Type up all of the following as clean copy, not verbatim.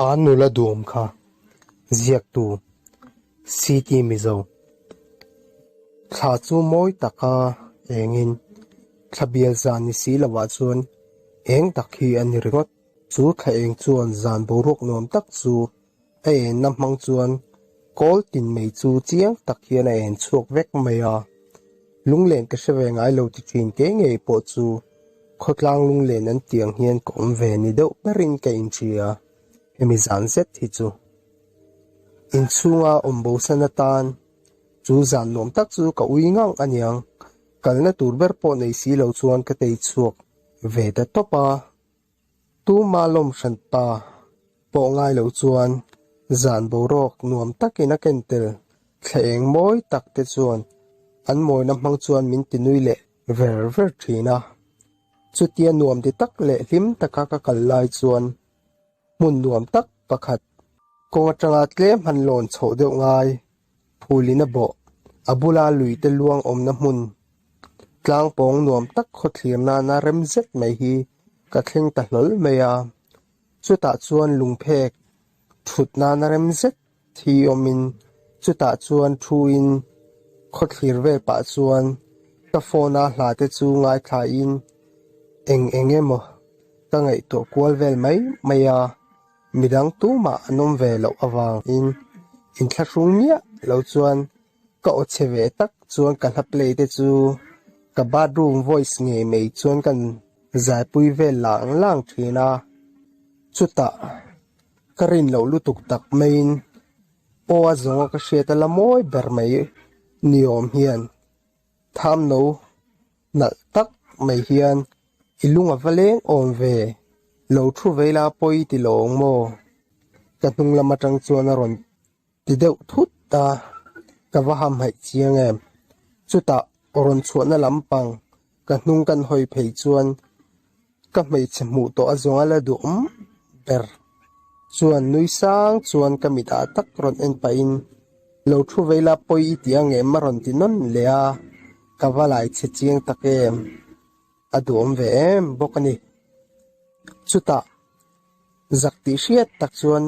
Kha nula duam kha ziaktu CT Mizo thla chu mawi taka engin thla bial zan ni si lovah chuan eng tak hi a ni ringawt. Chu thla eng chuan zan boruak nuam tak chu a enna hmang chuan kawl tin mai chu chiang tak hian a en chhuak vek mai a. Lunglen ka hre ve ngai lo ti thin ke ngei pawh chu khawtlang lunglen an tih ang hian ka awm ve ni deuh berin ka inhria hemi zan zet hi chu. Inchhunga awm bosan atan chu zan nuam tak chu ka ui ngang aniang, kalna tur ber pawh nei si lo chuan ka tei chhuak ve ta tawp a. Tuma lawm hran pa pawh ngai lo chuan zan boruak nuam takin a ken tel thla eng mawi tak te chuan an mawina hmang chuan min ti nui leh ver ver thin a. Chutia nuam ti tak leh hlim taka ka kal lai chuan hmun nuam tak pakhat kawng atanga tlem han lawn chhoh deuh ngai Phulin a bawh, a bula luite luang awmna hmun tlang pawng nuam tak khawthlir nana rem zet mai hi ka thleng ta hlawl mai a. Chutah chuan lungphek thut nana rem zet hi awmin chutah chuan thuin khawthlir vel pah chuan ka phone a hla te chu ngaithlain eng eng emaw ka ngaihtuah kual vel mai mai a. Midang tumah an awm ve loh avangin inthlahrung miah lo chuan ka aw chhe ve tak chuan ka hla play te chu ka bathroom voice ngei mai chuan kan zaipui vel lang lang thin a. Chutah ka rin loh lutuk tak maiin aw a zawnga ka hriat a la mawi ber mai ni awm hian Thamno nalh tak mai hian i lung a va leng awm ve, lo thu vei la pawi ti lo ang maw? Ka hnung lam atang chuan a rawn ti deuh thut a, ka va hamhaih chiang em. Chutah rawn chhuahna lampang ka hnung kan hawi phei chuan Ka hmeichhe hmuh tawh a zawng a la duhawm ber chuan nui sang chuan ka mit ah tak rawn en pahin lo thu vei la pawi i ti ang em a rawn ti nawn leh a, ka va lai chhe chiang tak em, a duhawm ve em bawk a ni. Chutah zak tih hriat tak chuan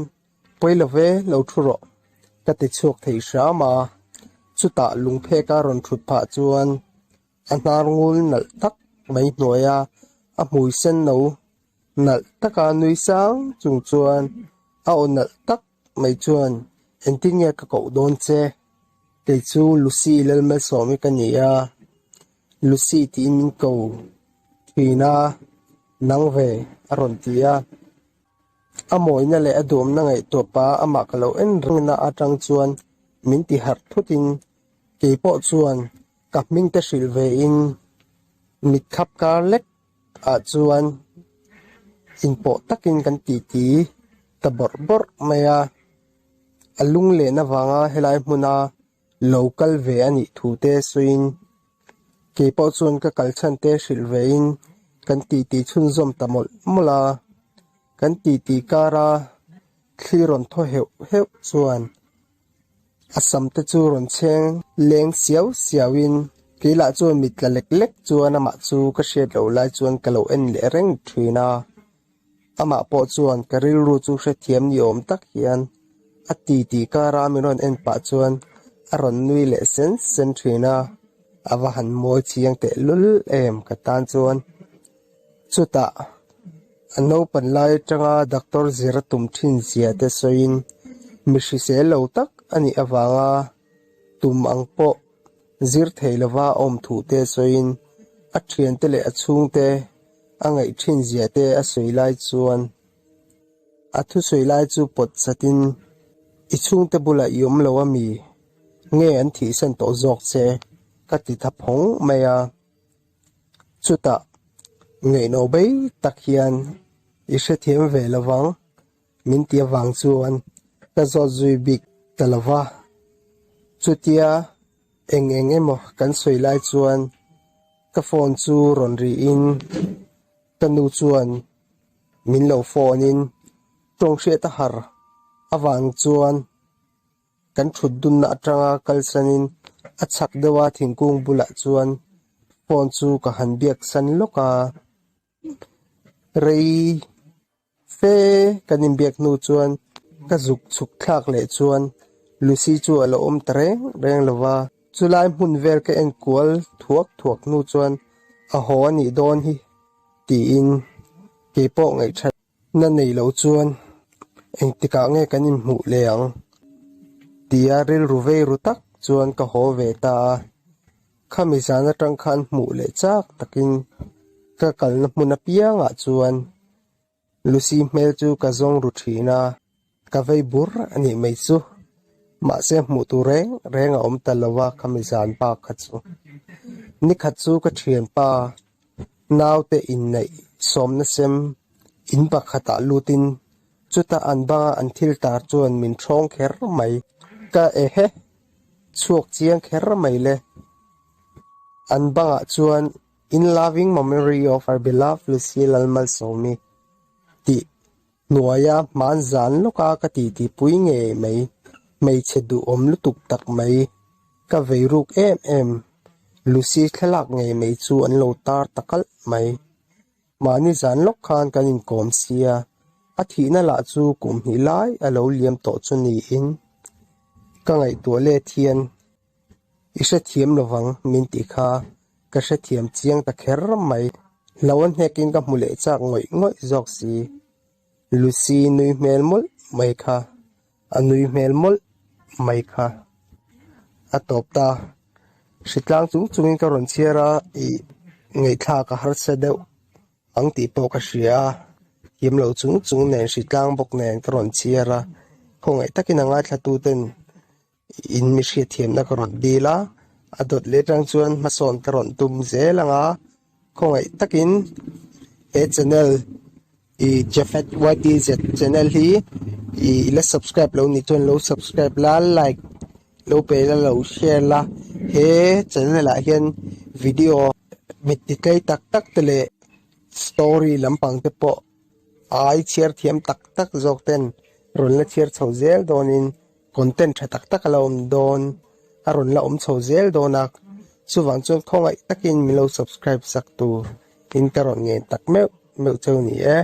pawi lo ve lo thu rawh ka ti chhuak thei hram a, chutah lungphek a rawn thut phah chuan A hnar ngul nalh tak mai hnuaia a hmui sen no nalh taka nui sang chung chuan a aw nalh tak mai chuan engtin nge ka koh dawn che? Kei chu Lucy Lalmalsawmi ka ni a, Lucy tiin min ko thin a, nang ve a rawn ti a. A mawina leh a duamna ngaihtuah pa amah ka lo en rengna atang chuan min ti harh thutin kei pawh chuan Ka hming te hrilh ve in mit khap kar lek ah chuan inpawh takin kan titi ta bawrh bawrh mai a, a lung len avanga helai hmuna lo kal ve a nih thu te sawiin keipawh chuan ka kal chhan te hrilh ve in kan titi chhunzawm ta mawlh mawlh a, kan titi kara thli rawn thaw heuh heuh chuan A sam te chu rawn chheng leng siau siau in kei lah chuan mit tla lek lek chuan amah chu ka hriat loh lai chuan ka lo en leh reng thin a, amah pawh chuan ka rilru chu hrethiam ni awm tak hian a ti tih kara min rawn en pah chuan a rawn nui leh sen sen thin a, a va han mawi chiang teh lul em ka tan chuan. Chutah a naupan lai atanga doctor zir a tum thin zia te sawiin mi hrisel lo tak a nih avanga tum ang pawh zir thei lova a awm thu te sawiin a thiante leh a chhungte a ngaih thin zia te a sawi lai chuan a thusawi lai chu pawt chatin i chhungte bulah i awm lo a mi nge an thihsan tawh zawk che ka ti tha phawng mai a. Chutah ngaihno bei tak hian i hrethiam ve lo vang min ti avang chuan ka zawt zui bik ta lo va. Chutia eng eng emaw kan sawi lai chuan ka phone chu rawn rihin ka nu chuan min lo phone in tawng hriat a har avang chuan Kan thut dunna atanga kalsanin a chhak deuha thingkung bulah chuan phone chu ka han biak san lawk a, rei fe kan inbiak hnu chuan ka zuk chhuk thlak leh chuan Lucy chu a lo awm ta reng reng lo va. Chulai hmun vel ka en kual thuak thuak hnu chuan a haw a nih dawn hi tiin keipawh ngaihthat na nei lo chuan engtikah nge kan inhmuh leh ang tia rilru vei ru tak chuan ka haw ve ta a. Khami zan atang khan hmuh leh chak takin ka kalna hmun apiangah chuan Lucy hmel chu ka zawng ru thin a, ka vei bur a nih mai chu. Mahse hmuh tur reng reng a awm ta lo a khami zan bak kha chu. Nikhat chu ka thianpa naute inneih sawmna sem in pakhatah lutin chuta an banga an thil tar chuan min thawng kher mai. Ka ehe chhuak chiang kher mai le. An bangah chuan In loving memory of our beloved Lucy Lalmalsawmi tih hnuaia hman zan lawka ka titi pui ngei mai, hmeichhe duhawm lutuk tak mai, ka vei ruk em em, Lucy thlalak ngei mai chu an lo tar ta kalh mai. Mahni zan lawk khan kan inkawm sia, a thihna lah chu kum hnih lai a lo liam tawh chu niin ka ngaihtuah let hian i hrethiam lovang min tih kha ka hrethiam chiang ta kher mai. Hlo a hnekin ka hmu leh chak ngawih ngawih zawk si. Lucy nui hmel mawlh mai kha, a nui hmel mawlh mai kha a tawp ta. Hritlang chung chungin ka rawn chhiar a, ih ngaihthlak a harsa deuh ang tih pawh ka hria a, thiam lo chung chung nen hritlang bawk nen ka rawn chhiar a, khawngaih takin a ngaithla ten In mi hriatthiamna ka rawn dil a, a dawt leh atang chuan hmasawn ka rawn tum zel ang a, khawngaih takin he channel ih Jafet YTZ channel hi ih la subscribe lo nih chuan lo subscribe la like lo pe la lo share la he channel ah hian video mit ti tlei tak tak te leh story lampang te pawh ai chhiar thiam tak tak zawk ten rawn la chhiar chho zel dawnin. Content tha tak tak a la awm dawn, a rawn la awm chho zel dawn a, chuvang chuan khawngaih takin min lo subscribe sak tur in ka rawn ngen tak meuh meuh cheu ni e.